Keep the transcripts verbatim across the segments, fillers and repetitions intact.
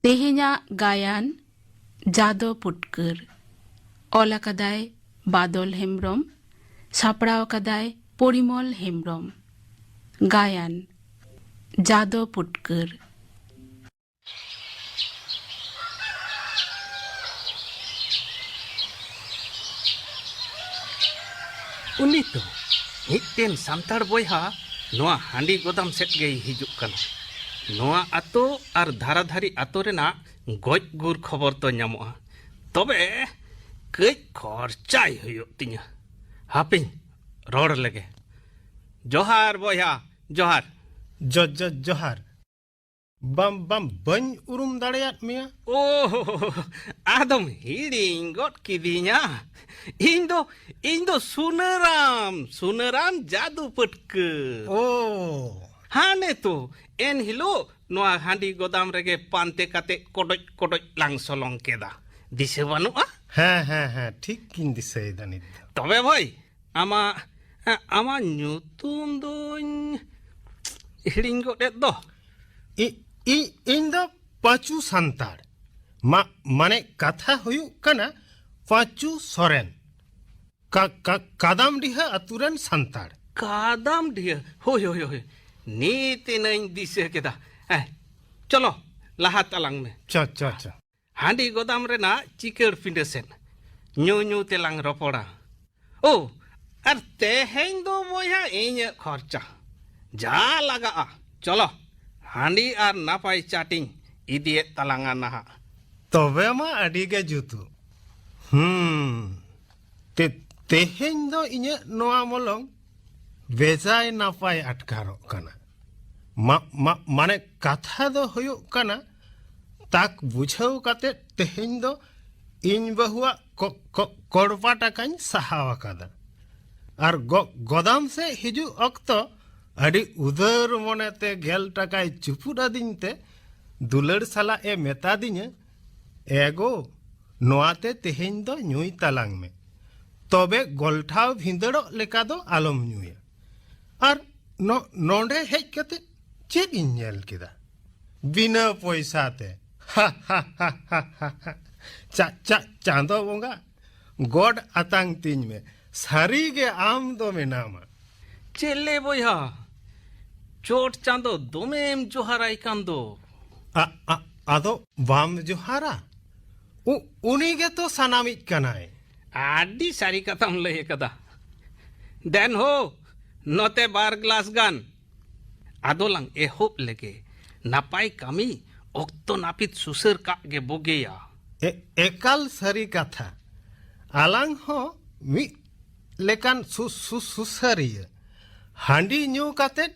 ᱛᱮᱦᱮᱧᱟᱜ ᱜᱟᱭᱟᱱ ᱡᱟᱫᱚ ᱯᱩᱴᱠᱟᱹᱨ᱾ ᱚᱞ ᱟᱠᱟᱫᱟᱭ ᱵᱟᱫᱚᱞ ᱦᱮᱢᱵᱽᱨᱚᱢ, ᱥᱟᱯᱲᱟᱣ ᱟᱠᱟᱫᱟᱭ ᱯᱚᱨᱤᱢᱚᱞ ᱦᱮᱢᱵᱽᱨᱚᱢ᱾ ᱜᱟᱭᱟᱱ ᱡᱟᱫᱚ ᱯᱩᱴᱠᱟᱹᱨ᱾ ᱩᱱᱤ ᱛᱚ ᱢᱤᱫᱴᱮᱱ ᱥᱟᱱᱛᱟᱲ ᱵᱚᱭᱦᱟ ᱱᱚᱣᱟ ᱦᱟᱺᱰᱤ ᱜᱚᱫᱟᱢ ᱥᱮᱫ ᱜᱮᱭ ᱦᱤᱡᱩᱜ ᱠᱟᱱᱟ᱾ ᱱᱚᱣᱟ ᱟᱛᱳ ᱟᱨ ᱫᱷᱟᱨᱟ ᱫᱷᱟᱨᱤ ᱟᱛᱳ ᱨᱮᱱᱟᱜ ᱜᱚᱡ ᱜᱩᱨ ᱠᱷᱚᱵᱚᱨ ᱫᱚ ᱧᱟᱢᱚᱜᱼᱟ᱾ ᱛᱚᱵᱮ ᱠᱟᱹᱡ ᱠᱷᱚᱨᱪᱟᱭ ᱦᱩᱭᱩᱜ ᱛᱤᱧᱟᱹ᱾ ᱦᱟᱯᱮᱧ ᱨᱚᱲ ᱞᱮᱜᱮ᱾ ᱡᱚᱦᱟᱨ ᱵᱚᱭᱦᱟ, ᱡᱚᱦᱟᱨ᱾ ᱡᱚ, ᱡᱚ, ᱡᱚᱦᱟᱨ᱾ ᱵᱟᱢ, ᱵᱟᱢ, ᱵᱟᱹᱧ ᱩᱨᱩᱢ ᱫᱟᱲᱮᱭᱟᱫ ᱢᱮᱭᱟ᱾ ᱳ, ᱟᱫᱚᱢ ᱦᱤᱲᱤᱧ ᱜᱚᱫ ᱠᱤᱫᱤᱧᱟ᱾ ᱤᱧ ᱫᱚ, ᱤᱧ ᱫᱚ ᱥᱩᱱᱟᱹᱨᱟᱢ, ᱥᱩᱱᱟᱹᱨᱟᱢ ᱡᱟᱫᱩ ᱯᱟᱹᱴᱠᱟᱹ᱾ ᱳ᱾ ᱦᱟᱱᱮ ᱛᱚ, ᱮᱱ ᱦᱤᱞᱳᱜ ᱱᱚᱣᱟ ᱦᱟᱺᱰᱤ ᱜᱚᱫᱟᱢ ᱨᱮᱜᱮ ᱯᱟᱱᱛᱮ ᱠᱟᱛᱮ ᱠᱚᱰᱚᱡ ᱠᱚᱰᱚᱡ ᱞᱟᱝ ᱥᱚᱞᱚᱝ ᱠᱮᱫᱟ᱾ ᱫᱤᱥᱟᱹ ᱵᱟᱹᱱᱩᱜᱼᱟ? ᱦᱮᱸ, ᱦᱮᱸ, ᱦᱮᱸ, ᱴᱷᱤᱠ ᱜᱤᱧ ᱫᱤᱥᱟᱹᱭᱮᱫᱟ ᱱᱤᱛ ᱫᱚ᱾ ᱛᱚᱵᱮ ᱵᱷᱟᱹᱭ, ᱟᱢᱟᱜ, ᱟᱢᱟᱜ ᱧᱩᱛᱩᱢ ᱫᱚᱧ ᱦᱤᱲᱤᱧ ᱜᱚᱫ ᱮᱫ ᱫᱚ᱾ ᱤ-, ᱤ-, ᱤᱧ ᱫᱚ ᱯᱟᱸᱪᱩ ᱥᱟᱱᱛᱟᱲ᱾ ᱢᱟ-, ᱢᱟᱱᱮ ᱠᱟᱛᱷᱟ ᱦᱩᱭᱩᱜ ᱠᱟᱱᱟ ᱯᱟᱸᱪᱩ ᱥᱚᱨᱮᱱ᱾ ᱠᱟ-, ᱠᱟ-, ᱠᱟᱫᱟᱢᱰᱤᱦᱟᱹ ᱟᱹᱛᱩ ᱨᱮᱱ ᱥᱟᱱᱛᱟᱲ᱾ ᱠᱟᱫᱟᱢᱰᱤᱦᱟᱹ? ᱦᱳᱭ, ᱦᱳᱭ, ᱦᱳᱭ᱾ ᱱᱤᱛ ᱮᱱᱟᱧ ᱫᱤᱥᱟᱹ ᱠᱮᱫᱟ᱾ ᱦᱮᱸ, ᱪᱚᱞᱚ, ᱞᱟᱦᱟ ᱛᱟᱞᱟᱝ ᱢᱮ᱾ ᱪᱚ, ᱪᱚ, ᱪᱚ᱾ ᱦᱟᱺᱰᱤ ᱜᱚᱫᱟᱢ ᱨᱮᱱᱟᱜ ᱪᱤᱠᱟᱹᱲ ᱯᱤᱸᱰᱟᱹ ᱥᱮᱫ᱾ ᱧᱩ ᱧᱩ ᱛᱮᱞᱟᱝ ᱨᱚᱯᱚᱲᱟ᱾ ᱳ, ᱟᱨ ᱛᱮᱦᱮᱧ ᱫᱚ ᱵᱚᱭᱦᱟ ᱤᱧᱟᱹᱜ ᱠᱷᱚᱨᱪᱟ᱾ ᱡᱟ ᱞᱟᱜᱟᱜᱼᱟ, ᱪᱚᱞᱚ, ᱦᱟᱺᱰᱤ ᱟᱨ ᱱᱟᱯᱟᱭ ᱪᱟᱴᱤᱧ ᱤᱫᱤᱭᱮᱫ ᱛᱟᱞᱟᱝᱟ ᱱᱟᱦᱟᱜ᱾ ᱛᱚᱵᱮ ᱢᱟ ᱟᱹᱰᱤ ᱜᱮ ᱡᱩᱛᱩᱜ᱾ ᱦᱩᱸ, ᱛᱮ-, ᱛᱮᱦᱮᱧ ᱫᱚ ᱤᱧᱟᱹᱜ ᱱᱚᱣᱟ ᱢᱚᱞᱚᱝ ᱵᱮᱡᱟᱭ ᱱᱟᱯᱟᱭ ᱟᱴᱠᱟᱨᱚᱜ ᱠᱟᱱᱟ᱾ ᱢᱟ-, ᱢᱟ-, ᱢᱟᱱᱮ ᱠᱟᱛᱷᱟ ᱫᱚ ᱦᱩᱭᱩᱜ ᱠᱟᱱᱟ, ᱛᱟᱠ ᱵᱩᱡᱷᱟᱹᱣ ᱠᱟᱛᱮ ᱛᱮᱦᱮᱧ ᱫᱚ ᱤᱧ ᱵᱟᱹᱦᱩᱣᱟᱜ ᱠᱚ-, ᱠᱚ-, ᱠᱚᱲᱯᱟ ᱴᱟᱠᱟᱧ ᱥᱟᱦᱟᱣ ᱟᱠᱟᱫᱟ᱾ ᱟᱨ ᱜᱚ-, ᱜᱚᱫᱟᱢ ᱥᱮᱫ ᱦᱤᱡᱩᱜ ᱚᱠᱛᱚ ᱟᱹᱰᱤ ᱩᱫᱟᱹᱨ ᱢᱚᱱᱮᱛᱮ ᱜᱮᱞ ᱴᱟᱠᱟᱭ ᱪᱩᱯᱩᱫ ᱟᱹᱫᱤᱧ ᱛᱮ ᱫᱩᱞᱟᱹᱲ ᱥᱟᱞᱟᱜ ᱮ ᱢᱮᱛᱟᱫᱤᱧᱟᱹ, "ᱮ ᱜᱳ, ᱱᱚᱣᱟᱛᱮ ᱛᱮᱦᱮᱧ ᱫᱚ ᱧᱩᱭ ᱛᱟᱞᱟᱝ ᱢᱮ, ᱛᱚᱵᱮ ᱜᱚᱞᱴᱷᱟᱣ ᱵᱷᱤᱸᱫᱟᱹᱲᱚᱜ ᱞᱮᱠᱟ ᱫᱚ ᱟᱞᱚᱢ ᱧᱩᱭᱟ᱾" ᱟᱨ ᱱᱚ-, ᱱᱚᱰᱮ ᱦᱮᱡ ᱠᱟᱛᱮ ᱪᱮᱫ ᱤᱧ ᱧᱮᱞ ᱠᱮᱫᱟ? ᱵᱤᱱᱟᱹ ᱯᱚᱭᱥᱟ ᱛᱮ ᱪᱟ ᱪᱟ ᱪᱟᱸᱫᱚ ᱵᱚᱸᱜᱟ, ᱜᱚᱰ ᱟᱛᱟᱝ ᱛᱤᱧ ᱢᱮ, ᱥᱟᱹᱨᱤ ᱜᱮ ᱟᱢ ᱫᱚ ᱢᱮᱱᱟᱢᱟ᱾ ᱪᱮᱫ ᱞᱮ ᱵᱚᱭᱦᱟ, ᱪᱚᱴ ᱪᱟᱸᱫᱚ ᱫᱚᱢᱮᱢ ᱡᱚᱦᱟᱨᱟᱭ ᱠᱟᱱ ᱫᱚ᱾ ᱟ, ᱟ, ᱟᱫᱚ ᱵᱟᱢ ᱡᱚᱦᱟᱨᱟ? ᱩ, ᱩᱱᱤ ᱜᱮᱛᱚ ᱥᱟᱱᱟᱢᱤᱡ ᱠᱟᱱᱟᱭ᱾ ᱟᱹᱰᱤ ᱥᱟᱹᱨᱤ ᱠᱟᱛᱷᱟᱢ ᱞᱟᱹᱭ ᱟᱠᱟᱫᱟ᱾ ᱫᱮᱱ ᱦᱳ, ᱱᱚᱛᱮ ᱵᱟᱨ ᱜᱞᱟᱥ ᱜᱟᱱ᱾ ᱟᱫᱚ ᱞᱟᱝ ᱮᱦᱚᱵ ᱞᱮᱜᱮ᱾ ᱱᱟᱯᱟᱭ ᱠᱟᱹᱢᱤ ᱚᱠᱛᱚ ᱱᱟᱹᱯᱤᱛ ᱥᱩᱥᱟᱹᱨ ᱠᱟᱜ ᱜᱮ ᱵᱩᱜᱤᱭᱟ᱾ ᱮ-, ᱮᱠᱟᱞ ᱥᱟᱹᱨᱤ ᱠᱟᱛᱷᱟ᱾ ᱟᱞᱟᱝ ᱦᱚᱸ ᱢᱤᱫ ᱞᱮᱠᱟᱱ ᱥᱩ-, ᱥᱩ-, ᱥᱩᱥᱟᱹᱨᱤᱭᱟᱹ᱾ ᱦᱟᱺᱰᱤ ᱧᱩ ᱠᱟᱛᱮᱫ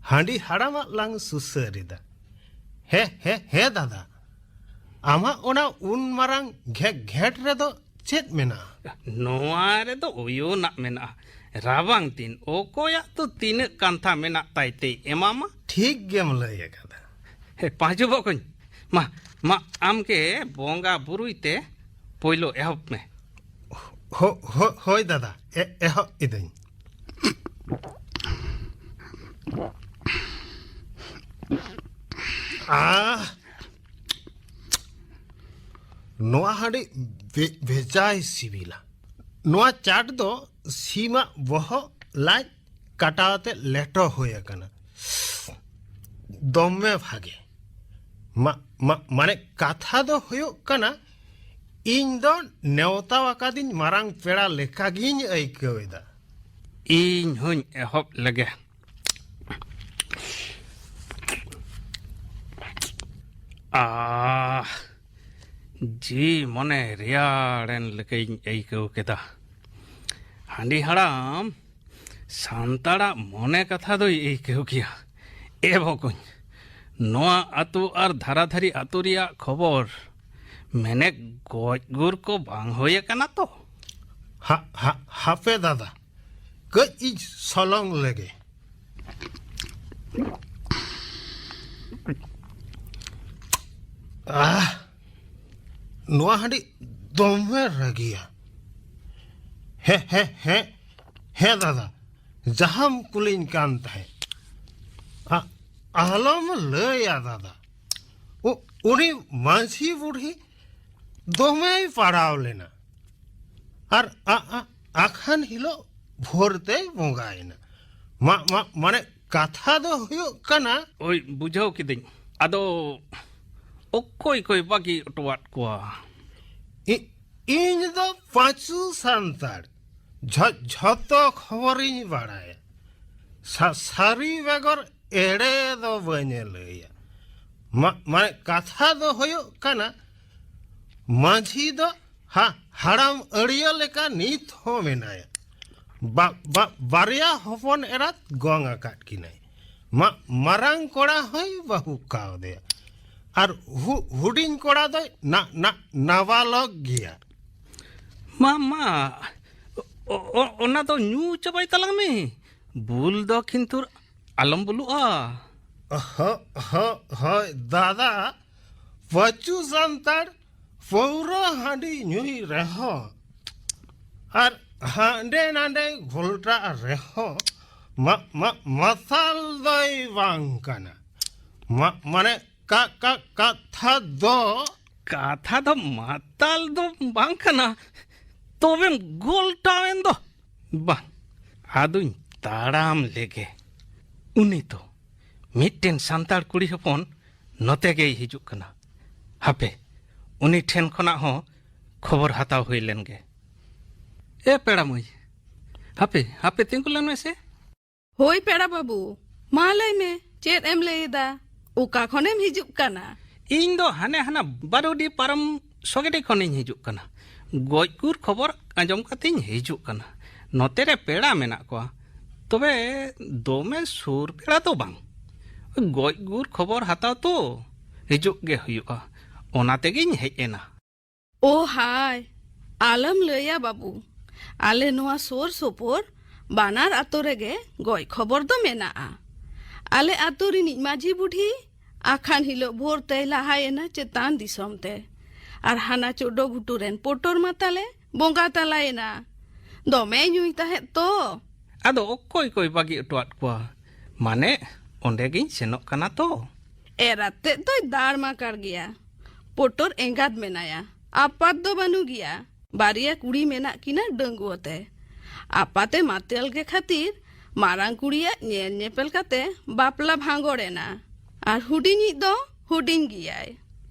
ᱦᱟᱺᱰᱤ ᱦᱟᱲᱟᱢᱟᱜ ᱞᱟᱝ ᱥᱩᱥᱟᱹᱨ ᱮᱫᱟ᱾ ᱦᱮᱸ, ᱦᱮᱸ, ᱦᱮᱸ ᱫᱟᱫᱟ, ᱟᱢᱟᱜ ᱚᱱᱟ ᱩᱱ ᱢᱟᱨᱟᱝ ᱜᱷᱮ-, ᱜᱷᱮᱸᱴ ᱨᱮᱫᱚ ᱪᱮᱫ ᱢᱮᱱᱟᱜᱼᱟ? ᱱᱚᱣᱟ ᱨᱮᱫᱚ ᱩᱭᱩᱱᱟᱜ ᱢᱮᱱᱟᱜᱼᱟ᱾ ᱨᱟᱵᱟᱝ ᱫᱤᱱ ᱚᱠᱚᱭᱟᱜ ᱫᱚ ᱛᱤᱱᱟᱹᱜ ᱠᱟᱱᱛᱷᱟ ᱢᱮᱱᱟᱜ ᱛᱟᱭ ᱛᱮᱭ ᱮᱢᱟᱢᱟ? ᱴᱷᱤᱠ ᱜᱮᱢ ᱞᱟᱹᱭ ᱟᱠᱟᱫᱟ᱾ ᱦᱮ, ᱯᱟᱸᱡᱩ ᱵᱚᱠᱚᱧ, ᱢᱟ, ᱢᱟ, ᱟᱢᱜᱮ ᱵᱚᱸᱜᱟ ᱵᱩᱨᱩᱭ ᱛᱮ ᱯᱳᱭᱞᱳ ᱮᱦᱚᱵ ᱢᱮ᱾ ᱦᱳ-, ᱦᱳ-, ᱦᱳᱭ ᱫᱟᱫᱟ, ᱮ-, ᱮᱦᱚᱵ ᱤᱫᱟᱹᱧ᱾ ᱟᱦ, ᱱᱚᱣᱟ ᱦᱟᱺᱰᱤ ᱵᱮ-, ᱵᱮᱡᱟᱭ ᱥᱤᱵᱤᱞᱟ᱾ ᱱᱚᱣᱟ ᱪᱟᱴ ᱫᱚ ᱥᱤᱢᱟᱜ ᱵᱚᱦᱚᱜ, ᱞᱟᱡ ᱠᱟᱴᱟᱣ ᱟᱛᱮ ᱞᱮᱴᱚ ᱦᱩᱭ ᱟᱠᱟᱱᱟ᱾ ᱫᱚᱢᱮ ᱵᱷᱟᱜᱮ᱾ ᱢᱟ-, ᱢᱟ-, ᱢᱟᱱᱮ, ᱠᱟᱛᱷᱟ ᱫᱚ ᱦᱩᱭᱩᱜ ᱠᱟᱱᱟ, ᱤᱧ ᱫᱚ ᱱᱮᱣᱛᱟ ᱟᱠᱟᱫᱤᱧ ᱢᱟᱨᱟᱝ ᱯᱮᱲᱟ ᱞᱮᱠᱟᱜᱤᱧ ᱟᱹᱭᱠᱟᱹᱣ ᱮᱫᱟ᱾ ᱤᱧ ᱦᱚᱧ ᱮᱦᱚᱵ ᱞᱮᱜᱮ᱾ ᱟᱦ, ᱡᱤᱣᱤ ᱢᱚᱱᱮ ᱨᱮᱭᱟᱲᱮᱱ ᱞᱮᱠᱟᱧ ᱟᱹᱭᱠᱟᱹᱣ ᱠᱮᱫᱟ᱾ ᱦᱟᱺᱰᱤ ᱦᱟᱲᱟᱢ ᱥᱟᱱᱛᱟᱲᱟᱜ ᱢᱚᱱᱮ ᱠᱟᱛᱷᱟ ᱫᱚᱭ ᱟᱹᱭᱠᱟᱹᱣ ᱜᱮᱭᱟ᱾ ᱮ ᱵᱚᱠᱚᱧ, ᱱᱚᱣᱟ ᱟᱹᱛᱩ ᱟᱨ ᱫᱷᱟᱨᱟᱫᱷᱟᱨᱤ ᱟᱹᱛᱩ ᱨᱮᱭᱟᱜ ᱠᱷᱚᱵᱚᱨ, ᱢᱮᱱᱮᱠ ᱜᱚᱡ ᱜᱩᱨ ᱠᱚ ᱵᱟᱝ ᱦᱩᱭ ᱟᱠᱟᱱᱟ ᱛᱚ? ᱦᱟ-, ᱦᱟ-, ᱦᱟᱯᱮ ᱫᱟᱫᱟ, ᱠᱟᱹᱡ ᱤᱧ ᱥᱚᱞᱚᱝ ᱞᱮᱜᱮ᱾ ᱟᱦ, ᱱᱚᱣᱟ ᱦᱟᱺᱰᱤ ᱫᱚᱢᱮ ᱨᱟᱹᱜᱤᱭᱟ᱾ ᱦᱮᱸ, ᱦᱮᱸ, ᱦᱮᱸ, ᱦᱮᱸ ᱫᱟᱫᱟ, ᱡᱟᱦᱟᱸᱢ ᱠᱩᱞᱤᱧ ᱠᱟᱱ ᱛᱟᱦᱮᱸᱫ᱾ ᱟ-, ᱟᱞᱚᱢ ᱞᱟᱹᱭᱟ ᱫᱟᱫᱟ᱾ ᱩ-, ᱩᱱᱤ ᱢᱟᱹᱡᱷᱤ ᱵᱩᱰᱷᱤ ᱫᱚᱢᱮᱭ ᱯᱟᱲᱟᱣ ᱞᱮᱱᱟ᱾ ᱟᱨ ᱟ-, ᱟ-, ᱟᱠᱷᱟᱱ ᱦᱤᱞᱳᱜ ᱵᱷᱳᱨ ᱛᱮᱭ ᱵᱚᱸᱜᱟᱭᱮᱱᱟ᱾ ᱢᱟ-, ᱢᱟ-, ᱢᱟᱱᱮ, ᱠᱟᱛᱷᱟ ᱫᱚ ᱦᱩᱭᱩᱜ ᱠᱟᱱᱟ᱾ ᱳᱭ, ᱵᱩᱡᱷᱟᱹᱣ ᱠᱤᱫᱟᱹᱧ᱾ ᱟᱫᱚ ᱚᱠᱚᱭ ᱠᱚᱭ ᱵᱟᱹᱜᱤ ᱦᱚᱴᱚᱣᱟᱫ ᱠᱚᱣᱟ? ᱤ-, ᱤᱧ ᱫᱚ ᱯᱟᱹᱪᱩ ᱥᱟᱱᱛᱟᱲ᱾ ᱡᱷᱚ-, ᱡᱷᱚᱛᱚ ᱠᱷᱚᱵᱚᱨᱤᱧ ᱵᱟᱲᱟᱭᱟ᱾ ᱥᱟ-, ᱥᱟᱹᱨᱤ ᱵᱮᱜᱚᱨ ᱮᱲᱮ ᱫᱚ ᱵᱟᱹᱧ ᱞᱟᱹᱭᱟ᱾ ᱢᱟ-, ᱢᱟᱱᱮ, ᱠᱟᱛᱷᱟ ᱫᱚ ᱦᱩᱭᱩᱜ ᱠᱟᱱᱟ, ᱢᱟᱹᱡᱷᱤ ᱫᱚ ᱦᱟ-, ᱦᱟᱲᱟᱢ ᱟᱹᱲᱤᱭᱟᱹ ᱞᱮᱠᱟ ᱱᱤᱛ ᱦᱚᱸ ᱢᱮᱱᱟᱭᱟ᱾ ᱵᱟ-, ᱵᱟ-, ᱵᱟᱨᱭᱟ ᱦᱚᱯᱚᱱ ᱮᱨᱟᱛ ᱜᱚᱝ ᱟᱠᱟᱫ ᱠᱤᱱᱟᱭ᱾ ᱢᱟ-, ᱢᱟᱨᱟᱝ ᱠᱚᱲᱟ ᱦᱚᱸᱭ ᱵᱟᱹᱦᱩ ᱠᱟᱣᱫᱮᱭᱟ᱾ ᱟᱨ ᱦᱩ-, ᱦᱩᱰᱤᱧ ᱠᱚᱲᱟ ᱫᱚᱭ ᱱᱟ-, ᱱᱟ-, ᱱᱟᱵᱟᱞᱚᱠ ᱜᱮᱭᱟ᱾ ᱢᱟ, ᱢᱟ, ᱚ-, ᱚ-, ᱚᱱᱟ ᱫᱚ ᱧᱩ ᱪᱟᱵᱟᱭ ᱛᱟᱞᱟᱝ ᱢᱮ᱾ ᱵᱩᱞ ᱫᱚ ᱠᱤᱱᱛᱩ ᱟᱞᱚᱢ ᱵᱩᱞᱩᱜᱼᱟ᱾ ᱦᱚ-, ᱦᱚ-, ᱦᱳᱭ ᱫᱟᱫᱟ, ᱯᱟᱹᱪᱩ ᱥᱟᱱᱛᱟᱲ ᱯᱟᱹᱣᱨᱟᱹ ᱦᱟᱺᱰᱤ ᱧᱩᱭ ᱨᱮᱦᱚᱸ ᱟᱨ ᱦᱟᱸᱰᱮ ᱱᱟᱰᱮ ᱜᱷᱚᱞᱴᱟᱜ ᱨᱮᱦᱚᱸ ᱢᱟ-, ᱢᱟ-, ᱢᱟᱛᱟᱞ ᱫᱚᱭ ᱵᱟᱝ ᱠᱟᱱᱟ᱾ ᱢᱟ-, ᱢᱟᱱᱮ ᱠᱟ-, ᱠᱟ-, ᱠᱟᱛᱷᱟ ᱫᱚ᱾ ᱠᱟᱛᱷᱟ ᱫᱚ ᱢᱟᱛᱟᱞ ᱫᱚ ᱵᱟᱝ ᱠᱟᱱᱟ, ᱛᱚᱵᱮᱢ ᱜᱷᱚᱞᱴᱟᱣᱮᱱ ᱫᱚ᱾ ᱵᱟᱝ, ᱟᱫᱚᱧ ᱛᱟᱲᱟᱢ ᱞᱮᱜᱮ᱾ ᱩᱱᱤ ᱫᱚ ᱢᱤᱫᱴᱮᱱ ᱥᱟᱱᱛᱟᱲ ᱠᱩᱲᱤ ᱦᱚᱯᱚᱱ ᱱᱚᱛᱮ ᱜᱮᱭ ᱦᱤᱡᱩᱜ ᱠᱟᱱᱟ᱾ ᱦᱟᱯᱮ, ᱩᱱᱤ ᱴᱷᱮᱱ ᱠᱷᱚᱱᱟᱜ ᱦᱚᱸ ᱠᱷᱚᱵᱚᱨ ᱦᱟᱛᱟᱣ ᱦᱩᱭ ᱞᱮᱱ ᱜᱮ᱾ ᱮ ᱯᱮᱲᱟ ᱢᱟᱹᱭ, ᱦᱟᱯᱮ, ᱦᱟᱯᱮ ᱛᱤᱸᱜᱩ ᱞᱮᱱ ᱢᱮᱥᱮ᱾ ᱦᱳᱭ ᱯᱮᱲᱟ ᱵᱟᱹᱵᱩ, ᱢᱟ ᱞᱟᱹᱭ ᱢᱮ, ᱪᱮᱫ ᱮᱢ ᱞᱟᱹᱭ ᱮᱫᱟ? ᱚᱠᱟ ᱠᱷᱚᱱᱮᱢ ᱦᱤᱡᱩᱜ ᱠᱟᱱᱟ? ᱤᱧ ᱫᱚ ᱦᱟᱱᱮ ᱦᱟᱱᱟ ᱵᱟᱨᱚᱰᱤ ᱯᱟᱨᱚᱢ ᱥᱚᱜᱮᱰᱤ ᱠᱷᱚᱱᱤᱧ ᱦᱤᱡᱩᱜ ᱠᱟᱱᱟ᱾ ᱜᱚᱡ ᱜᱩᱨ ᱠᱷᱚᱵᱚᱨ ᱟᱸᱡᱚᱢ ᱠᱟᱛᱮᱧ ᱦᱤᱡᱩᱜ ᱠᱟᱱᱟ᱾ ᱱᱚᱛᱮ ᱨᱮ ᱯᱮᱲᱟ ᱢᱮᱱᱟᱜ ᱠᱚᱣᱟ, ᱛᱚᱵᱮ ᱫᱚᱢᱮ ᱥᱩᱨ ᱯᱮᱲᱟ ᱫᱚ ᱵᱟᱝ᱾ ᱜᱚᱡ ᱜᱩᱨ ᱠᱷᱚᱵᱚᱨ ᱦᱟᱛᱟᱣ ᱛᱚ ᱦᱤᱡᱩᱜ ᱜᱮ ᱦᱩᱭᱩᱜᱼᱟ, ᱚᱱᱟ ᱛᱮᱜᱮᱧ ᱦᱮᱡ ᱮᱱᱟ᱾ ᱳ ᱦᱟᱭ, ᱟᱞᱚᱢ ᱞᱟᱹᱭᱟ ᱵᱟᱹᱵᱩ, ᱟᱞᱮ ᱱᱚᱣᱟ ᱥᱳᱨ ᱥᱳᱯᱳᱨ ᱵᱟᱱᱟᱨ ᱟᱛᱳ ᱨᱮᱜᱮ ᱜᱚᱡ ᱠᱷᱚᱵᱚᱨ ᱫᱚ ᱢᱮᱱᱟᱜᱼᱟ᱾ ᱟᱞᱮ ᱟᱛᱳ ᱨᱤᱱᱤᱡ ᱢᱟᱹᱡᱷᱤ ᱵᱩᱰᱷᱤ ᱟᱠᱷᱟᱱ ᱦᱤᱞᱳᱜ ᱵᱷᱳᱨ ᱛᱮᱭ ᱞᱟᱦᱟᱭᱮᱱᱟ ᱪᱮᱛᱟᱱ ᱫᱤᱥᱚᱢ ᱛᱮ, ᱟᱨ ᱦᱟᱱᱟ ᱪᱳᱰᱚ ᱜᱷᱩᱴᱩ ᱨᱮᱱ ᱯᱚᱴᱚᱨ ᱢᱟ ᱛᱟᱞᱮ ᱵᱚᱸᱜᱟ ᱛᱟᱞᱟᱭᱮᱱᱟ᱾ ᱫᱚᱢᱮᱭ ᱧᱩᱭ ᱛᱟᱦᱮᱸᱫ ᱛᱚ᱾ ᱟᱫᱚ ᱚᱠᱚᱭ ᱠᱚᱭ ᱵᱟᱹᱜᱤ ᱦᱚᱴᱚᱣᱟᱫ ᱠᱚᱣᱟ? ᱢᱟᱱᱮ, ᱚᱸᱰᱮ ᱜᱤᱧ ᱥᱮᱱᱚᱜ ᱠᱟᱱᱟ ᱛᱚ᱾ ᱮᱨᱟᱛ ᱛᱮᱫ ᱫᱚᱭ ᱫᱟᱲ ᱢᱟᱠᱟᱲ ᱜᱮᱭᱟ᱾ ᱯᱚᱴᱚᱨ ᱮᱸᱜᱟᱛ ᱢᱮᱱᱟᱭᱟ, ᱟᱯᱟᱛ ᱫᱚ ᱵᱟᱹᱱᱩᱜ ᱜᱮᱭᱟ᱾ ᱵᱟᱨᱭᱟ ᱠᱩᱲᱤ ᱢᱮᱱᱟᱜ ᱠᱤᱱᱟ ᱰᱟᱺᱜᱩᱣᱟᱹ ᱛᱮ᱾ ᱟᱯᱟᱛᱮ ᱢᱟᱛᱮᱞ ᱜᱮ ᱠᱷᱟᱹᱛᱤᱨ ᱢᱟᱨᱟᱝ ᱠᱩᱲᱤᱭᱟᱜ ᱧᱮᱞ ᱧᱮᱯᱮᱞ ᱠᱟᱛᱮ ᱵᱟᱯᱞᱟ ᱵᱷᱟᱸᱜᱚᱲ ᱮᱱᱟ᱾ ᱟᱨ ᱦᱩᱰᱤᱧᱤᱡ ᱫᱚ ᱦᱩᱰᱤᱧ ᱜᱮᱭᱟᱭ᱾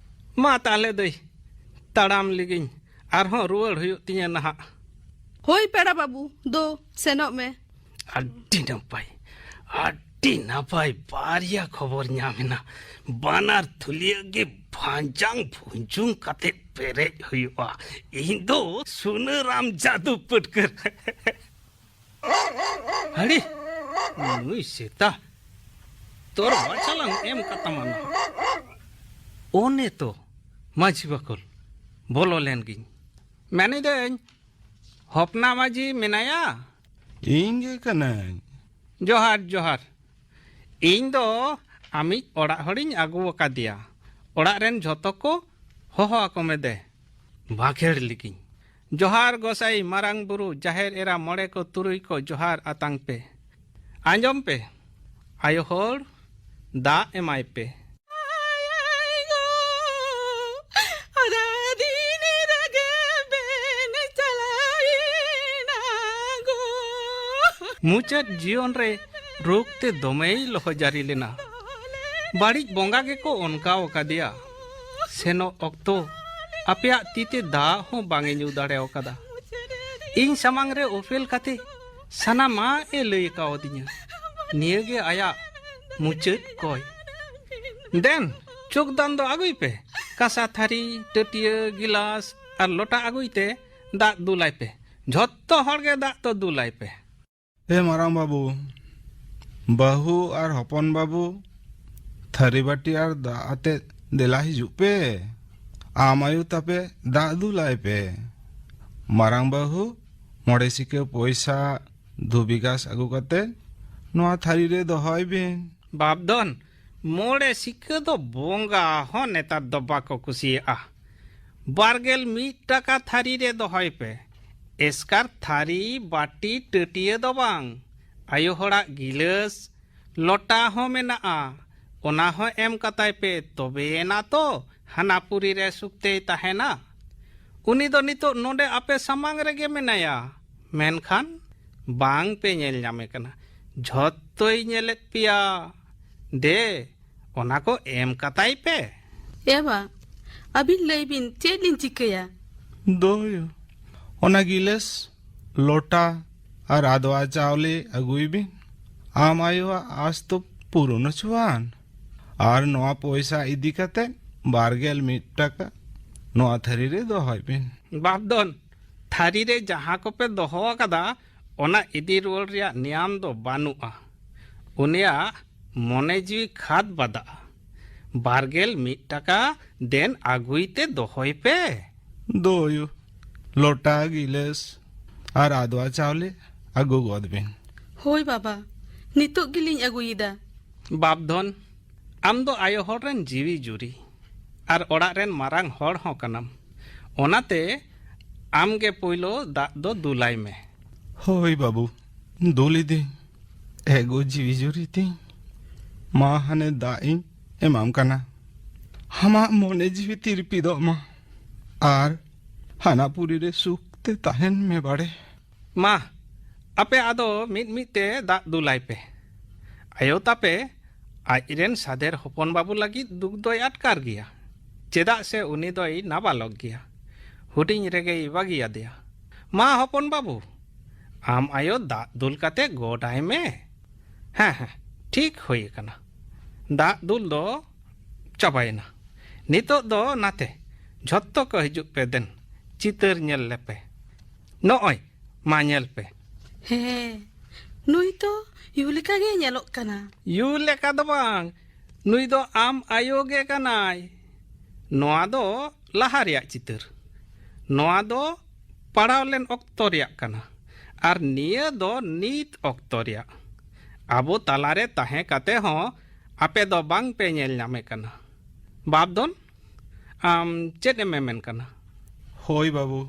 ᱢᱟ ᱛᱟᱦᱞᱮ ᱫᱟᱹᱭ, ᱛᱟᱲᱟᱢ ᱞᱮᱜᱤᱧ, ᱟᱨᱦᱚᱸ ᱨᱩᱣᱟᱹᱲ ᱦᱩᱭᱩᱜ ᱛᱤᱧᱟᱹ ᱱᱟᱦᱟᱜ᱾ ᱦᱳᱭ ᱯᱮᱲᱟ ᱵᱟᱹᱵᱩ, ᱫᱳ ᱥᱮᱱᱚᱜ ᱢᱮ᱾ ᱟᱹᱰᱤ ᱱᱟᱯᱟᱭ, ᱟᱹᱰᱤ ᱱᱟᱯᱟᱭ, ᱵᱟᱨᱭᱟ ᱠᱷᱚᱵᱚᱨ ᱧᱟᱢ ᱮᱱᱟ᱾ ᱵᱟᱱᱟᱨ ᱛᱷᱩᱞᱤᱭᱟᱹ ᱜᱮ ᱵᱷᱟᱸᱡᱟᱝ ᱵᱷᱩᱸᱡᱩᱝ ᱠᱟᱛᱮ ᱯᱮᱨᱮᱡ ᱦᱩᱭᱩᱜᱼᱟ᱾ ᱤᱧ ᱫᱚ ᱥᱩᱱᱟᱹᱨᱟᱢ ᱡᱟᱫᱩ ᱯᱟᱹᱴᱠᱟᱹᱨ᱾ ᱦᱟᱹᱲᱤ, ᱱᱩᱭ ᱥᱮᱛᱟ, ᱛᱚᱨ ᱵᱟᱪᱷᱟᱞᱟᱝ ᱮᱢ ᱠᱟᱛᱟᱢᱟ ᱱᱟᱦᱟᱜ᱾ ᱚᱱᱮ ᱛᱚ ᱢᱟᱹᱡᱷᱤ ᱵᱟᱠᱚᱞ, ᱵᱚᱞᱚ ᱞᱮᱱ ᱜᱤᱧ᱾ ᱢᱮᱱᱤᱫᱟᱹᱧ, ᱦᱚᱯᱱᱟ ᱢᱟᱹᱡᱷᱤ ᱢᱮᱱᱟᱭᱟ? ᱤᱧ ᱜᱮ ᱠᱟᱹᱱᱟᱹᱧ᱾ ᱡᱚᱦᱟᱨ, ᱡᱚᱦᱟᱨ᱾ ᱤᱧ ᱫᱚ ᱟᱢᱤᱡ ᱚᱲᱟᱜ ᱦᱚᱲᱤᱧ ᱟᱹᱜᱩ ᱟᱠᱟᱫᱮᱭᱟ᱾ ᱚᱲᱟᱜ ᱨᱮᱱ ᱡᱷᱚᱛᱚ ᱠᱚ ᱦᱚᱦᱚ ᱟᱠᱚ ᱢᱮ ᱫᱮ᱾ ᱵᱟᱠᱷᱮᱲ ᱞᱮᱜᱤᱧ᱾ ᱡᱚᱦᱟᱨ ᱜᱚᱸᱥᱟᱭ, ᱢᱟᱨᱟᱝ ᱵᱩᱨᱩ, ᱡᱟᱦᱮᱨ ᱮᱨᱟ, ᱢᱚᱬᱮ ᱠᱚ ᱛᱩᱨᱩᱭ ᱠᱚ ᱡᱚᱦᱟᱨ ᱟᱛᱟᱝ ᱯᱮ᱾ ᱟᱸᱡᱚᱢ ᱯᱮ, ᱟᱭᱳ ᱦᱚᱲ, ᱫᱟᱜ ᱮᱢᱟᱭ ᱯᱮ᱾ ᱢᱩᱪᱟᱹᱫ ᱡᱤᱭᱚᱱ ᱨᱮ ᱨᱳᱜᱽ ᱛᱮ ᱫᱚᱢᱮᱭ ᱞᱚᱦᱚᱡᱟᱨᱤ ᱞᱮᱱᱟ᱾ ᱵᱟᱹᱲᱤᱡ ᱵᱚᱸᱜᱟ ᱜᱮᱠᱚ ᱚᱱᱠᱟᱣ ᱟᱠᱟᱫᱮᱭᱟ᱾ ᱥᱮᱱᱚᱜ ᱚᱠᱛᱚ ᱟᱯᱮᱭᱟᱜ ᱛᱤ ᱛᱮ ᱫᱟᱜ ᱦᱚᱸ ᱵᱟᱝ ᱮ ᱧᱩ ᱫᱟᱲᱮ ᱟᱠᱟᱫᱟ᱾ ᱤᱧ ᱥᱟᱢᱟᱝ ᱨᱮ ᱚᱯᱮᱞ ᱠᱟᱛᱮ ᱥᱟᱱᱟᱢᱟᱜ ᱮ ᱞᱟᱹᱭ ᱠᱟᱣᱫᱤᱧᱟ᱾ ᱱᱤᱭᱟᱹ ᱜᱮ ᱟᱭᱟᱜ ᱢᱩᱪᱟᱹᱫ ᱠᱚᱭ᱾ ᱫᱮᱱ, ᱪᱳᱠ ᱫᱟᱱ ᱫᱚ ᱟᱹᱜᱩᱭ ᱯᱮ᱾ ᱠᱟᱸᱥᱟ ᱛᱷᱟᱹᱨᱤ, ᱴᱟᱹᱴᱭᱟᱹ, ᱜᱤᱞᱟᱥ ᱟᱨ ᱞᱚᱴᱟ ᱟᱹᱜᱩᱭ ᱛᱮ ᱫᱟᱜ ᱫᱩᱞᱟᱭ ᱯᱮ᱾ ᱡᱷᱚᱛᱚ ᱦᱚᱲ ᱜᱮ ᱫᱟᱜ ᱫᱚ ᱫᱩᱞᱟᱭ ᱯᱮ᱾ ᱮ ᱢᱟᱨᱟᱝ ᱵᱟᱹᱵᱩ, ᱵᱟᱹᱦᱩ ᱟᱨ ᱦᱚᱯᱚᱱ ᱵᱟᱹᱵᱩ, ᱛᱷᱟᱹᱨᱤ ᱵᱟᱹᱴᱤ ᱟᱨ ᱫᱟᱜ ᱟᱛᱮ ᱫᱮᱞᱟ ᱦᱤᱡᱩᱜ ᱯᱮ᱾ ᱟᱢ ᱟᱭᱳ ᱛᱟᱯᱮ ᱫᱟᱜ ᱫᱩᱞᱟᱭ ᱯᱮ᱾ ᱢᱟᱨᱟᱝ ᱵᱟᱹᱦᱩ, ᱢᱚᱬᱮ ᱥᱤᱠᱟᱹ ᱯᱚᱭᱥᱟ, ᱫᱷᱩᱵᱤ ᱜᱷᱟᱥ ᱟᱹᱜᱩ ᱠᱟᱛᱮ ᱱᱚᱣᱟ ᱛᱷᱟᱹᱨᱤ ᱨᱮ ᱫᱚᱦᱚᱭ ᱵᱤᱱ᱾ ᱵᱟᱯᱫᱷᱚᱱ, ᱢᱚᱬᱮ ᱥᱤᱠᱟᱹ ᱫᱚ ᱵᱚᱸᱜᱟ ᱦᱚᱸ ᱱᱮᱛᱟᱨ ᱫᱚ ᱵᱟᱠᱚ ᱠᱩᱥᱤᱭᱟᱜᱼᱟ᱾ ᱵᱟᱨᱜᱮᱞ ᱢᱤᱫ ᱴᱟᱠᱟ ᱛᱷᱟᱹᱨᱤ ᱨᱮ ᱫᱚᱦᱚᱭ ᱯᱮ᱾ ᱮᱥᱠᱟᱨ ᱛᱷᱟᱹᱨᱤ, ᱵᱟᱹᱴᱤ, ᱴᱟᱹᱴᱭᱟᱹ ᱫᱚ ᱵᱟᱝ᱾ ᱟᱭᱳ ᱦᱚᱲᱟᱜ ᱜᱤᱞᱟᱹᱥ, ᱞᱚᱴᱟ ᱦᱚᱸ ᱢᱮᱱᱟᱜᱼᱟ᱾ ᱚᱱᱟ ᱦᱚᱸ ᱮᱢ ᱠᱟᱛᱟᱭ ᱯᱮ, ᱛᱚᱵᱮᱭᱮᱱᱟ ᱛᱚ ᱦᱟᱱᱟ ᱯᱩᱨᱤ ᱨᱮ ᱥᱩᱠᱛᱮᱭ ᱛᱟᱦᱮᱱᱟ᱾ ᱩᱱᱤ ᱫᱚ ᱱᱤᱛᱚᱜ ᱱᱚᱰᱮ ᱟᱯᱮ ᱥᱟᱢᱟᱝ ᱨᱮᱜᱮ ᱢᱮᱱᱟᱭᱟ, ᱢᱮᱱᱠᱷᱟᱱ ᱵᱟᱝ ᱯᱮ ᱧᱮᱞ ᱧᱟᱢᱮ ᱠᱟᱱᱟ᱾ ᱡᱷᱚᱛᱚᱭ ᱧᱮᱞᱮᱫ ᱯᱮᱭᱟ᱾ ᱫᱮ, ᱚᱱᱟ ᱠᱚ ᱮᱢ ᱠᱟᱛᱟᱭ ᱯᱮ᱾ ᱮ ᱵᱟ, ᱟᱹᱵᱤᱱ ᱞᱟᱹᱭ ᱵᱤᱱ, ᱪᱮᱫ ᱞᱤᱧ ᱪᱤᱠᱟᱹᱭᱟ? ᱫᱚᱭᱳ, ᱚᱱᱟ ᱜᱤᱞᱟᱹᱥ, ᱞᱚᱴᱟ ᱟᱨ ᱟᱫᱣᱟ ᱪᱟᱣᱞᱮ ᱟᱹᱜᱩᱭ ᱵᱤᱱ᱾ ᱟᱢ ᱟᱭᱳᱣᱟᱜ ᱟᱸᱥ ᱫᱚ ᱯᱩᱨᱩᱱ ᱦᱚᱪᱚᱣᱟᱱ᱾ ᱟᱨ ᱱᱚᱣᱟ ᱯᱚᱭᱥᱟ ᱤᱫᱤ ᱠᱟᱛᱮ ᱵᱟᱨᱜᱮᱞ ᱢᱤᱫ ᱴᱟᱠᱟ ᱱᱚᱣᱟ ᱛᱷᱟᱹᱨᱤ ᱨᱮ ᱫᱚᱦᱚᱭ ᱵᱤᱱ᱾ ᱵᱟᱯᱫᱷᱚᱱ, ᱛᱷᱟᱹᱨᱤ ᱨᱮ ᱡᱟᱦᱟᱸ ᱠᱚᱯᱮ ᱫᱚᱦᱚ ᱟᱠᱟᱫᱟ, ᱚᱱᱟ ᱤᱫᱤ ᱨᱩᱣᱟᱹᱲ ᱨᱮᱭᱟᱜ ᱱᱤᱭᱟᱢ ᱫᱚ ᱵᱟᱹᱱᱩᱜᱼᱟ᱾ ᱩᱱᱤᱭᱟᱜ ᱢᱚᱱᱮ ᱡᱤᱣᱤ ᱠᱷᱟᱫᱽ ᱵᱟᱫᱟᱜᱼᱟ᱾ ᱵᱟᱨᱜᱮᱞ ᱢᱤᱫ ᱴᱟᱠᱟ ᱫᱮᱱ ᱟᱹᱜᱩᱭ ᱛᱮ ᱫᱚᱦᱚᱭ ᱯᱮ᱾ ᱫᱚᱭᱳ, ᱞᱚᱴᱟ, ᱜᱤᱞᱟᱹᱥ ᱟᱨ ᱟᱫᱣᱟ ᱪᱟᱣᱞᱮ ᱟᱹᱜᱩ ᱜᱚᱫ ᱵᱤᱱ᱾ ᱦᱳᱭ ᱵᱟᱵᱟ, ᱱᱤᱛᱚᱜ ᱜᱮᱞᱤᱧ ᱟᱹᱜᱩᱭᱮᱫᱟ᱾ ᱵᱟᱯᱫᱷᱚᱱ, ᱟᱢ ᱫᱚ ᱟᱭᱳ ᱦᱚᱲ ᱨᱮᱱ ᱡᱤᱣᱤ ᱡᱩᱨᱤ ᱟᱨ ᱚᱲᱟᱜ ᱨᱮᱱ ᱢᱟᱨᱟᱝ ᱦᱚᱲ ᱦᱚᱸ ᱠᱟᱱᱟᱢ᱾ ᱚᱱᱟᱛᱮ ᱟᱢ ᱜᱮ ᱯᱳᱭᱞᱳ ᱫᱟᱜ ᱫᱚ ᱫᱩᱞᱟᱭ ᱢᱮ᱾ ᱦᱳᱭ ᱵᱟᱹᱵᱩ, ᱫᱩᱞ ᱤᱫᱟᱹᱧ᱾ ᱮᱜᱳ ᱡᱤᱣᱤ ᱡᱩᱨᱤ ᱛᱤᱧ, ᱢᱟ ᱦᱟᱱᱮ ᱫᱟᱜ ᱤᱧ ᱮᱢᱟᱢ ᱠᱟᱱᱟ᱾ ᱟᱢᱟᱜ ᱢᱚᱱᱮ ᱡᱤᱣᱤ ᱛᱤᱨᱯᱤᱫᱚᱜ ᱢᱟ ᱟᱨ ᱦᱟᱱᱟ ᱯᱩᱨᱤ ᱨᱮ ᱥᱩᱠ ᱛᱮ ᱛᱟᱦᱮᱱ ᱢᱮ ᱵᱟᱲᱮ᱾ ᱢᱟ, ᱟᱯᱮ ᱟᱫᱚ ᱢᱤᱫ ᱢᱤᱫ ᱛᱮ ᱫᱟᱜ ᱫᱩᱞᱟᱭ ᱯᱮ᱾ ᱟᱭᱳ ᱛᱟᱯᱮ ᱟᱡ ᱨᱮᱱ ᱥᱟᱫᱷᱮᱨ ᱦᱚᱯᱚᱱ ᱵᱟᱹᱵᱩ ᱞᱟᱹᱜᱤᱫ ᱫᱩᱠ ᱫᱚᱭ ᱟᱴᱠᱟᱨ ᱜᱮᱭᱟ, ᱪᱮᱫᱟᱜ ᱥᱮ ᱩᱱᱤ ᱫᱚᱭ ᱱᱟᱵᱟᱞᱚᱠ ᱜᱮᱭᱟ, ᱦᱩᱰᱤᱧ ᱨᱮᱜᱮᱭ ᱵᱟᱹᱜᱤᱭᱟᱫᱮᱭᱟ᱾ ᱢᱟ ᱦᱚᱯᱚᱱ ᱵᱟᱹᱵᱩ, ᱟᱢ ᱟᱭᱳ ᱫᱟᱜ ᱫᱩᱞ ᱠᱟᱛᱮ ᱜᱚᱰᱟᱭ ᱢᱮ᱾ ᱦᱮᱸ, ᱦᱮᱸ, ᱴᱷᱤᱠ ᱦᱩᱭ ᱟᱠᱟᱱᱟ᱾ ᱫᱟᱜ ᱫᱩᱞ ᱫᱚ ᱪᱟᱵᱟᱭᱮᱱᱟ᱾ ᱱᱤᱛᱚᱜ ᱫᱚ ᱱᱟᱛᱮ ᱡᱷᱚᱛᱚ ᱠᱚ ᱦᱤᱡᱩᱜ ᱯᱮ ᱫᱮᱱ, ᱪᱤᱛᱟᱹᱨ ᱧᱮᱞ ᱞᱮᱯᱮ᱾ ᱱᱚᱜᱼᱚᱭ, ᱢᱟ ᱧᱮᱞ ᱯᱮ᱾ ᱦᱮᱸ, ᱱᱩᱭ ᱫᱚ ᱭᱩ ᱞᱮᱠᱟ ᱜᱮᱭ ᱧᱮᱞᱚᱜ ᱠᱟᱱᱟ᱾ ᱭᱩ ᱞᱮᱠᱟ ᱫᱚ ᱵᱟᱝ, ᱱᱩᱭ ᱫᱚ ᱟᱢ ᱟᱭᱳ ᱜᱮ ᱠᱟᱱᱟᱭ᱾ ᱱᱚᱣᱟ ᱫᱚ ᱞᱟᱦᱟ ᱨᱮᱭᱟᱜ ᱪᱤᱛᱟᱹᱨ᱾ ᱱᱚᱣᱟ ᱫᱚ ᱯᱟᱲᱟᱣ ᱞᱮᱱ ᱚᱠᱛᱚ ᱨᱮᱭᱟᱜ ᱠᱟᱱᱟ᱾ ᱟᱨ ᱱᱤᱭᱟᱹ ᱫᱚ ᱱᱤᱛ ᱚᱠᱛᱚ ᱨᱮᱭᱟᱜ᱾ ᱟᱵᱚ ᱛᱟᱞᱟᱨᱮ ᱛᱟᱦᱮᱸ ᱠᱟᱛᱮ ᱦᱚᱸ ᱟᱯᱮ ᱫᱚ ᱵᱟᱝ ᱯᱮ ᱧᱮᱞ ᱧᱟᱢᱮ ᱠᱟᱱᱟ᱾ ᱵᱟᱯᱫᱷᱚᱱ, ᱟᱢ ᱪᱮᱫ ᱮᱢ ᱢᱮᱢᱮᱱ ᱠᱟᱱᱟ? ᱦᱳᱭ ᱵᱟᱹᱵᱩ,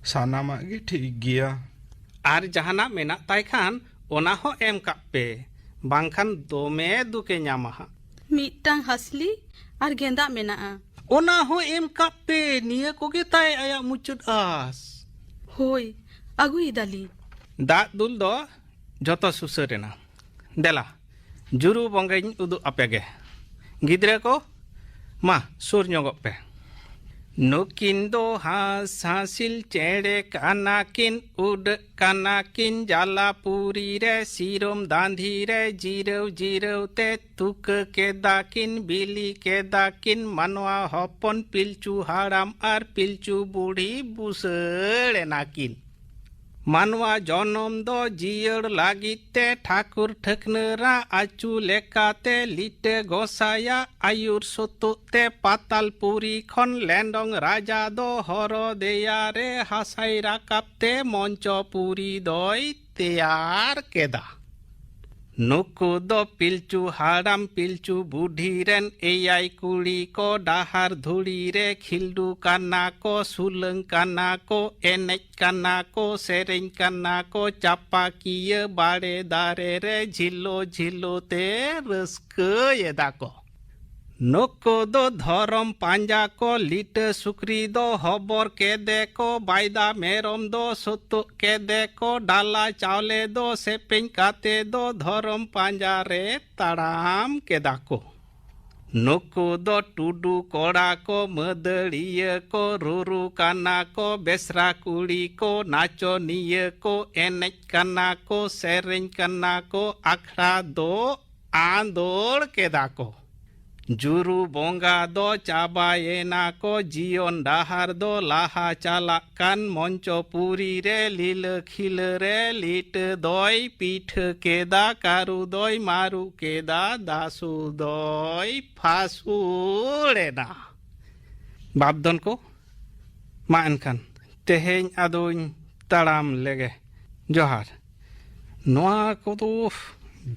ᱥᱟᱱᱟᱢᱟᱜ ᱜᱮ ᱴᱷᱤᱠ ᱜᱮᱭᱟ᱾ ᱟᱨ ᱡᱟᱦᱟᱱᱟᱜ ᱢᱮᱱᱟᱜ ᱛᱟᱭ ᱠᱷᱟᱱ ᱚᱱᱟ ᱦᱚᱸ ᱮᱢ ᱠᱟᱜ ᱯᱮ, ᱵᱟᱝᱠᱷᱟᱱ ᱫᱚᱢᱮ ᱫᱩᱠᱮ ᱧᱟᱢᱟ ᱦᱟᱸᱜ᱾ ᱢᱤᱫᱴᱟᱝ ᱦᱟᱹᱥᱞᱤ ᱟᱨ ᱜᱮᱸᱫᱟᱜ ᱢᱮᱱᱟᱜᱼᱟ᱾ ᱚᱱᱟ ᱦᱚᱸ ᱮᱢ ᱠᱟᱜ ᱯᱮ, ᱱᱤᱭᱟᱹ ᱠᱚᱜᱮ ᱛᱟᱭ ᱟᱭᱟᱜ ᱢᱩᱪᱟᱹᱫ ᱟᱸᱥ᱾ ᱦᱳᱭ, ᱟᱹᱜᱩᱭᱮᱫᱟᱞᱤᱧ᱾ ᱫᱟᱜ ᱫᱩᱞ ᱫᱚ ᱡᱚᱛᱚ ᱥᱩᱥᱟᱹᱨ ᱮᱱᱟ᱾ ᱫᱮᱞᱟ, ᱡᱩᱨᱩ ᱵᱚᱸᱜᱟᱧ ᱩᱫᱩᱜ ᱟᱯᱮ ᱜᱮ᱾ ᱜᱤᱫᱽᱨᱟᱹ ᱠᱚ, ᱢᱟ, ᱥᱩᱨ ᱧᱚᱜᱚᱜ ᱯᱮ᱾ ᱱᱩᱠᱤᱱ ᱫᱚ ᱦᱟᱸᱥ ᱦᱟᱸᱥᱤᱞ ᱪᱮᱬᱮ ᱠᱟᱱᱟ ᱠᱤᱱ, ᱩᱰᱟᱹᱜ ᱠᱟᱱᱟ ᱠᱤᱱ ᱡᱟᱞᱟᱯᱩᱨᱤ ᱨᱮ, ᱥᱤᱨᱚᱢ ᱫᱟᱸᱫᱷᱤ ᱨᱮ ᱡᱤᱨᱟᱹᱣ ᱡᱤᱨᱟᱹᱣ ᱛᱮ ᱛᱩᱠᱟᱹ ᱠᱮᱫᱟ ᱠᱤᱱ, ᱵᱤᱞᱤ ᱠᱮᱫᱟ ᱠᱤᱱ, ᱢᱟᱱᱣᱟ ᱦᱚᱯᱚᱱ ᱯᱤᱞᱪᱩ ᱦᱟᱲᱟᱢ ᱟᱨ ᱯᱤᱞᱪᱩ ᱵᱩᱲᱦᱤ ᱵᱩᱥᱟᱹᱲ ᱮᱱᱟ ᱠᱤᱱ᱾ ᱢᱟᱱᱣᱟ ᱡᱚᱱᱚᱢ ᱫᱚ ᱡᱤᱭᱟᱹᱲ ᱞᱟᱹᱜᱤᱫ ᱛᱮ ᱴᱷᱟᱹᱠᱩᱨ ᱴᱷᱟᱹᱠᱱᱟᱹᱨᱟ ᱟᱹᱪᱩ ᱞᱮᱠᱟᱛᱮ ᱞᱤᱴᱟᱹ ᱜᱚᱸᱥᱟᱭᱟᱜ ᱟᱹᱭᱩᱨ ᱥᱩᱛᱩᱜ ᱛᱮ ᱯᱟᱛᱟᱞᱯᱩᱨᱤ ᱠᱷᱚᱱ ᱞᱮᱸᱰᱚᱝ ᱨᱟᱡᱟ ᱫᱚ ᱦᱚᱨᱚ ᱫᱮᱭᱟ ᱨᱮ ᱦᱟᱥᱟᱭ ᱨᱟᱠᱟᱵ ᱛᱮ ᱢᱚᱧᱪᱚᱯᱩᱨᱤ ᱫᱚᱭ ᱛᱮᱭᱟᱨ ᱠᱮᱫᱟ᱾ ᱱᱩᱠᱩ ᱫᱚ ᱯᱤᱞᱪᱩ ᱦᱟᱲᱟᱢ ᱯᱤᱞᱪᱩ ᱵᱩᱰᱷᱤ ᱨᱮᱱ ᱮᱭᱟᱭ ᱠᱩᱲᱤ ᱠᱚ, ᱰᱟᱦᱟᱨ ᱫᱷᱩᱲᱤ ᱨᱮ ᱠᱷᱤᱞᱰᱩ ᱠᱟᱱᱟ ᱠᱚ, ᱥᱩᱞᱟᱹᱝ ᱠᱟᱱᱟ ᱠᱚ, ᱮᱱᱮᱡ ᱠᱟᱱᱟ ᱠᱚ, ᱥᱮᱨᱮᱧ ᱠᱟᱱᱟ ᱠᱚ, ᱪᱟᱯᱟᱠᱤᱭᱟᱹ ᱵᱟᱲᱮ ᱫᱟᱨᱮ ᱨᱮ ᱡᱷᱤᱞᱳ ᱡᱷᱤᱞᱳ ᱛᱮ ᱨᱟᱹᱥᱠᱟᱹᱭᱮᱫᱟ ᱠᱚ᱾ ᱱᱩᱠᱩ ᱫᱚ ᱫᱷᱚᱨᱚᱢ ᱯᱟᱸᱡᱟ ᱠᱚ, ᱞᱤᱴᱟᱹ ᱥᱩᱠᱨᱤ ᱫᱚ ᱦᱚᱵᱚᱨ ᱠᱮᱫᱮ ᱠᱚ, ᱵᱟᱭᱫᱟ ᱢᱮᱨᱚᱢ ᱫᱚ ᱥᱩᱛᱩᱜ ᱠᱮᱫᱮ ᱠᱚ, ᱰᱟᱞᱟ ᱪᱟᱣᱞᱮ ᱫᱚ ᱥᱮᱯᱮᱧ ᱠᱟᱛᱮ ᱫᱚ ᱫᱷᱚᱨᱚᱢ ᱯᱟᱸᱡᱟ ᱨᱮ ᱛᱟᱲᱟᱢ ᱠᱮᱫᱟ ᱠᱚ᱾ ᱱᱩᱠᱩ ᱫᱚ ᱴᱩᱰᱩ ᱠᱚᱲᱟ ᱠᱚ, ᱢᱟᱹᱫᱟᱹᱲᱤᱭᱟᱹ ᱠᱚ, ᱨᱩᱨᱩ ᱠᱟᱱᱟ ᱠᱚ, ᱵᱮᱥᱨᱟ ᱠᱩᱲᱤ ᱠᱚ, ᱱᱟᱪᱚᱱᱤᱭᱟᱹ ᱠᱚ, ᱮᱱᱮᱡ ᱠᱟᱱᱟ ᱠᱚ, ᱥᱮᱨᱮᱧ ᱠᱟᱱᱟ ᱠᱚ, ᱟᱠᱷᱲᱟ ᱫᱚ ᱟᱸᱫᱳᱲ ᱠᱮᱫᱟ ᱠᱚ᱾ ᱡᱩᱨᱩ ᱵᱚᱸᱜᱟ ᱫᱚ ᱪᱟᱵᱟᱭᱮᱱᱟ ᱠᱚ, ᱡᱤᱭᱚᱱ ᱰᱟᱦᱟᱨ ᱫᱚ ᱞᱟᱦᱟ ᱪᱟᱞᱟᱜ ᱠᱟᱱ ᱢᱚᱧᱪᱚᱯᱩᱨᱤ ᱨᱮ ᱞᱤᱞᱟᱹ ᱠᱷᱤᱞᱟᱹ ᱨᱮ ᱞᱤᱴᱟᱹ ᱫᱚᱭ ᱯᱤᱴᱷᱟᱹ ᱠᱮᱫᱟ, ᱠᱟᱹᱨᱩ ᱫᱚᱭ ᱢᱟᱹᱨᱩ ᱠᱮᱫᱟ, ᱫᱟᱥᱩ ᱫᱚᱭ ᱯᱷᱟᱥᱩᱲ ᱮᱱᱟ᱾ ᱵᱟᱯᱫᱷᱚᱱ ᱠᱚ, ᱢᱟ ᱮᱱᱠᱷᱟᱱ ᱛᱮᱦᱮᱧ ᱟᱫᱚᱧ ᱛᱟᱲᱟᱢ ᱞᱮᱜᱮ᱾ ᱡᱚᱦᱟᱨ᱾ ᱱᱚᱣᱟ ᱠᱚᱫᱚ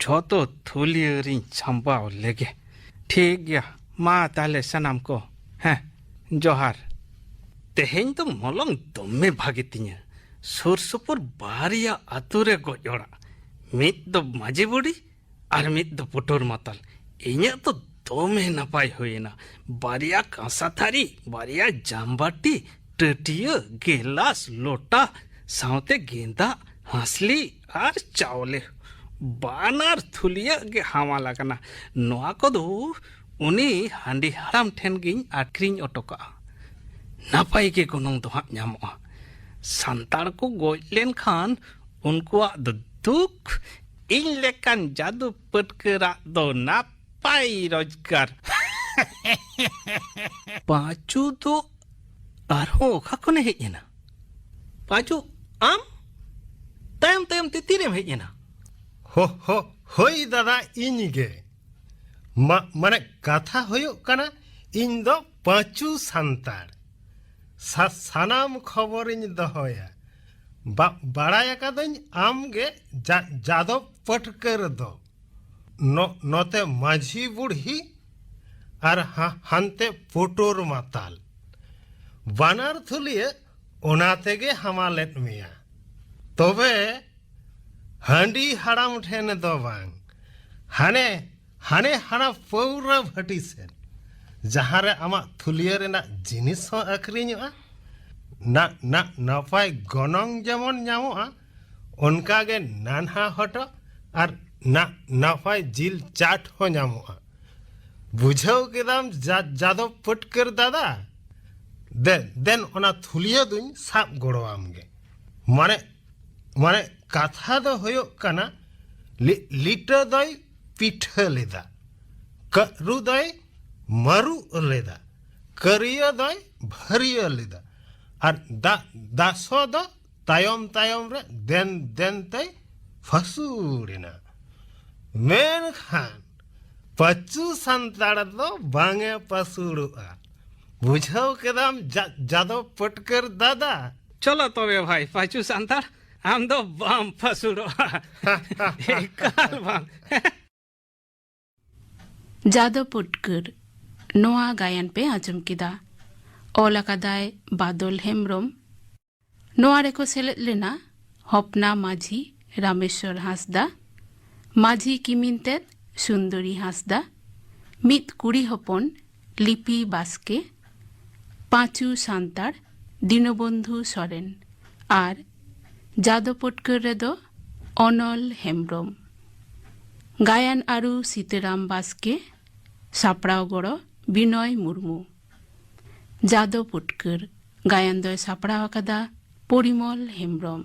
ᱡᱷᱚᱛᱚ ᱛᱷᱩᱞᱤᱭᱟᱹ ᱨᱤᱧ ᱥᱟᱢᱵᱟᱣ ᱞᱮᱜᱮ᱾ ᱴᱷᱤᱠ ᱜᱮᱭᱟ, ᱢᱟ ᱛᱟᱦᱞᱮ ᱥᱟᱱᱟᱢ ᱠᱚ, ᱦᱮᱸ, ᱡᱚᱦᱟᱨ᱾ ᱛᱮᱦᱮᱧ ᱫᱚ ᱢᱚᱞᱚᱝ ᱫᱚᱢᱮ ᱵᱷᱟᱜᱮ ᱛᱤᱧᱟᱹ᱾ ᱥᱩᱨ ᱥᱩᱯᱩᱨ ᱵᱟᱨᱭᱟ ᱟᱛᱳ ᱨᱮ ᱜᱚᱡ ᱚᱲᱟᱜ, ᱢᱤᱫ ᱫᱚ ᱢᱟᱹᱡᱷᱤ ᱵᱩᱲᱤ ᱟᱨ ᱢᱤᱫ ᱫᱚ ᱯᱩᱴᱩᱨ ᱢᱟᱛᱟᱞ᱾ ᱤᱧᱟᱹᱜ ᱫᱚ ᱫᱚᱢᱮ ᱱᱟᱯᱟᱭ ᱦᱩᱭᱮᱱᱟ᱾ ᱵᱟᱨᱭᱟ ᱠᱟᱸᱥᱟ ᱛᱷᱟᱹᱨᱤ, ᱵᱟᱨᱭᱟ ᱡᱟᱢᱵᱟᱴᱤ, ᱴᱟᱹᱴᱤᱭᱟᱹ, ᱜᱮᱞᱟᱥ, ᱞᱚᱴᱟ, ᱥᱟᱶᱛᱮ ᱜᱮᱸᱫᱟᱜ, ᱦᱟᱸᱥᱞᱤ ᱟᱨ ᱪᱟᱣᱞᱮ᱾ ᱵᱟᱱᱟᱨ ᱛᱷᱩᱞᱤᱭᱟᱹ ᱜᱮ ᱦᱟᱢᱟᱞ ᱟᱠᱟᱱᱟ᱾ ᱱᱚᱣᱟ ᱠᱚᱫᱚ ᱩᱱᱤ ᱦᱟᱺᱰᱤ ᱦᱟᱲᱟᱢ ᱴᱷᱮᱱ ᱜᱤᱧ ᱟᱹᱠᱷᱨᱤᱧ ᱚᱴᱚ ᱠᱟᱜᱼᱟ᱾ ᱱᱟᱯᱟᱭ ᱜᱮ ᱜᱚᱱᱚᱝ ᱫᱚ ᱦᱟᱸᱜ ᱧᱟᱢᱚᱜᱼᱟ᱾ ᱥᱟᱱᱛᱟᱲ ᱠᱚ ᱜᱚᱡ ᱞᱮᱱᱠᱷᱟᱱ ᱩᱱᱠᱩᱣᱟᱜ ᱫᱚ ᱫᱩᱠ, ᱤᱧ ᱞᱮᱠᱟᱱ ᱡᱟᱫᱩ ᱯᱟᱹᱴᱠᱟᱹᱨᱟᱜ ᱫᱚ ᱱᱟᱯᱟᱭ ᱨᱳᱡᱽᱜᱟᱨ᱾ ᱯᱟᱸᱪᱩ ᱫᱚ ᱟᱨᱦᱚᱸ ᱚᱠᱟ ᱠᱷᱚᱱᱮ ᱦᱮᱡ ᱮᱱᱟ? ᱯᱟᱸᱪᱩ, ᱟᱢ? ᱛᱟᱭᱚᱢ ᱛᱟᱭᱚᱢ ᱛᱮ ᱛᱤᱨᱮᱢ ᱦᱮᱡ ᱮᱱᱟ? ᱦᱳ, ᱦᱳ, ᱦᱳᱭ ᱫᱟᱫᱟ, ᱤᱧ ᱜᱮ᱾ ᱢᱟ-, ᱢᱟᱱᱮ, ᱠᱟᱛᱷᱟ ᱦᱩᱭᱩᱜ ᱠᱟᱱᱟ, ᱤᱧ ᱫᱚ ᱯᱟᱸᱪᱩ ᱥᱟᱱᱛᱟᱲ᱾ ᱥᱟ-, ᱥᱟᱱᱟᱢ ᱠᱷᱚᱵᱚᱨᱤᱧ ᱫᱚᱦᱚᱭᱟ᱾ ᱵᱟ-, ᱵᱟᱲᱟᱭ ᱟᱠᱟᱫᱟᱹᱧ ᱟᱢ ᱜᱮ ᱡᱟ-, ᱡᱟᱫᱚᱵ ᱯᱟᱹᱴᱠᱟᱹᱨ ᱫᱚ᱾ ᱱᱚ-, ᱱᱚᱛᱮ ᱢᱟᱹᱡᱷᱤ ᱵᱩᱲᱦᱤ ᱟᱨ ᱦᱟ-, ᱦᱟᱱᱛᱮ ᱯᱩᱴᱩᱨ ᱢᱟᱛᱟᱞ᱾ ᱵᱟᱱᱟᱨ ᱛᱷᱩᱞᱤᱭᱟᱹ ᱚᱱᱟ ᱛᱮᱜᱮ ᱦᱟᱢᱟᱞᱮᱫ ᱢᱮᱭᱟ᱾ ᱛᱚᱵᱮ ᱦᱟᱺᱰᱤ ᱦᱟᱲᱟᱢ ᱴᱷᱮᱱ ᱫᱚ ᱵᱟᱝ, ᱦᱟᱱᱮ, ᱦᱟᱱᱮ ᱦᱟᱱᱟ ᱯᱟᱹᱣᱨᱟᱹ ᱵᱷᱟᱹᱴᱤ ᱥᱮᱫ, ᱡᱟᱦᱟᱸ ᱨᱮ ᱟᱢᱟᱜ ᱛᱷᱩᱞᱤᱭᱟᱹ ᱨᱮᱱᱟᱜ ᱡᱤᱱᱤᱥ ᱦᱚᱸ ᱟᱹᱠᱷᱨᱤᱧᱚᱜᱼᱟ᱾ ᱱᱟ-, ᱱᱟ-, ᱱᱟᱯᱟᱭ ᱜᱚᱱᱚᱝ ᱡᱮᱢᱚᱱ ᱧᱟᱢᱚᱜᱼᱟ, ᱚᱱᱠᱟ ᱜᱮ ᱱᱟᱱᱦᱟ ᱦᱚᱴᱚᱜ ᱟᱨ ᱱᱟ-, ᱱᱟᱯᱟᱭ ᱡᱤᱞ ᱪᱟᱴ ᱦᱚᱸ ᱧᱟᱢᱚᱜᱼᱟ᱾ ᱵᱩᱡᱷᱟᱹᱣ ᱠᱮᱫᱟᱢ ᱡᱟ-, ᱡᱟᱫᱚᱵ ᱯᱟᱹᱴᱠᱟᱹᱨ ᱫᱟᱫᱟ? ᱫᱮᱱ, ᱫᱮᱱ ᱚᱱᱟ ᱛᱷᱩᱞᱤᱭᱟᱹ ᱫᱩᱧ ᱥᱟᱵ ᱜᱚᱲᱚᱣᱟᱢ ᱜᱮ᱾ ᱢᱟᱱᱮ, ᱢᱟᱱᱮ ᱠᱟᱛᱷᱟ ᱫᱚ ᱦᱩᱭᱩᱜ ᱠᱟᱱᱟ, ᱞᱤ-, ᱞᱤᱴᱟᱹ ᱫᱚᱭ ᱯᱤᱴᱷᱟᱹ ᱞᱮᱫᱟ, ᱠᱟᱹᱨᱩ ᱫᱚᱭ ᱢᱟᱹᱨᱩᱜ ᱞᱮᱫᱟ, ᱠᱟᱹᱨᱤᱭᱟᱹ ᱫᱚᱭ ᱵᱷᱟᱹᱨᱤᱭᱟᱹ ᱞᱮᱫᱟ, ᱟᱨ ᱫᱟ-, ᱫᱟᱥᱚ ᱫᱚ ᱛᱟᱭᱚᱢ ᱛᱟᱭᱚᱢ ᱨᱮ ᱫᱮᱱ ᱫᱮᱱ ᱛᱮᱭ ᱯᱷᱟᱹᱥᱩᱲ ᱮᱱᱟ᱾ ᱢᱮᱱᱠᱷᱟᱱ ᱯᱟᱹᱪᱩ ᱥᱟᱱᱛᱟᱲ ᱫᱚ ᱵᱟᱝ ᱮ ᱯᱟᱹᱥᱩᱲᱚᱜᱼᱟ᱾ ᱵᱩᱡᱷᱟᱹᱣ ᱠᱮᱫᱟᱢ ᱡᱟ-, ᱡᱟᱫᱚᱵ ᱯᱟᱹᱴᱠᱟᱹᱨ ᱫᱟᱫᱟ? ᱪᱚᱞᱚ ᱛᱚᱵᱮ ᱵᱷᱟᱭ, ᱯᱟᱹᱪᱩ ᱥᱟᱱᱛᱟᱲ, ᱟᱢ ᱫᱚ ᱵᱟᱢ ᱯᱟᱹᱥᱩᱲᱚᱜᱼᱟ᱾ ᱮᱠᱟᱞ ᱵᱟᱝ᱾ ᱡᱟᱫᱚᱵ ᱯᱟᱹᱴᱠᱟᱹᱨ, ᱱᱚᱣᱟ ᱜᱟᱭᱟᱱ ᱯᱮ ᱟᱸᱡᱚᱢ ᱠᱮᱫᱟ᱾ ᱚᱞ ᱟᱠᱟᱫᱟᱭ ᱵᱟᱫᱚᱞ ᱦᱮᱢᱵᱽᱨᱚᱢ᱾ ᱱᱚᱣᱟ ᱨᱮᱠᱚ ᱥᱮᱞᱮᱫ ᱞᱮᱱᱟ ᱦᱚᱯᱱᱟ ᱢᱟᱹᱡᱷᱤ, ᱨᱟᱢᱮᱥᱣᱚᱨ ᱦᱟᱸᱥᱫᱟ, ᱢᱟᱹᱡᱷᱤ ᱠᱤᱢᱤᱱ ᱛᱮᱫ ᱥᱩᱱᱫᱚᱨᱤ ᱦᱟᱸᱥᱫᱟ, ᱢᱤᱫ ᱠᱩᱲᱤ ᱦᱚᱯᱚᱱ ᱞᱤᱯᱤ ᱵᱟᱥᱠᱮ, ᱯᱟᱸᱪᱩ ᱥᱟᱱᱛᱟᱲ ᱫᱤᱱᱚᱵᱚᱱᱫᱷᱩ ᱥᱚᱨᱮᱱ ᱟᱨ ᱡᱟᱫᱚ ᱯᱟᱹᱴᱠᱟᱹᱨ ᱨᱮᱫᱚ ᱚᱱᱚᱞ ᱦᱮᱢᱵᱽᱨᱚᱢ᱾ ᱜᱟᱭᱟᱱ ᱟᱹᱨᱩ ᱥᱤᱛᱟᱹᱨᱟᱢ ᱵᱟᱥᱠᱮ, ᱥᱟᱯᱲᱟᱣ ᱜᱚᱲᱚ ᱵᱤᱱᱚᱭ ᱢᱩᱨᱢᱩ᱾ ᱡᱟᱫᱚ ᱯᱩᱴᱠᱟᱹᱨ ᱜᱟᱭᱟᱱ ᱫᱚᱭ ᱥᱟᱯᱲᱟᱣ ᱟᱠᱟᱫᱟ ᱯᱚᱨᱤᱢᱚᱞ ᱦᱮᱢᱵᱽᱨᱚᱢ᱾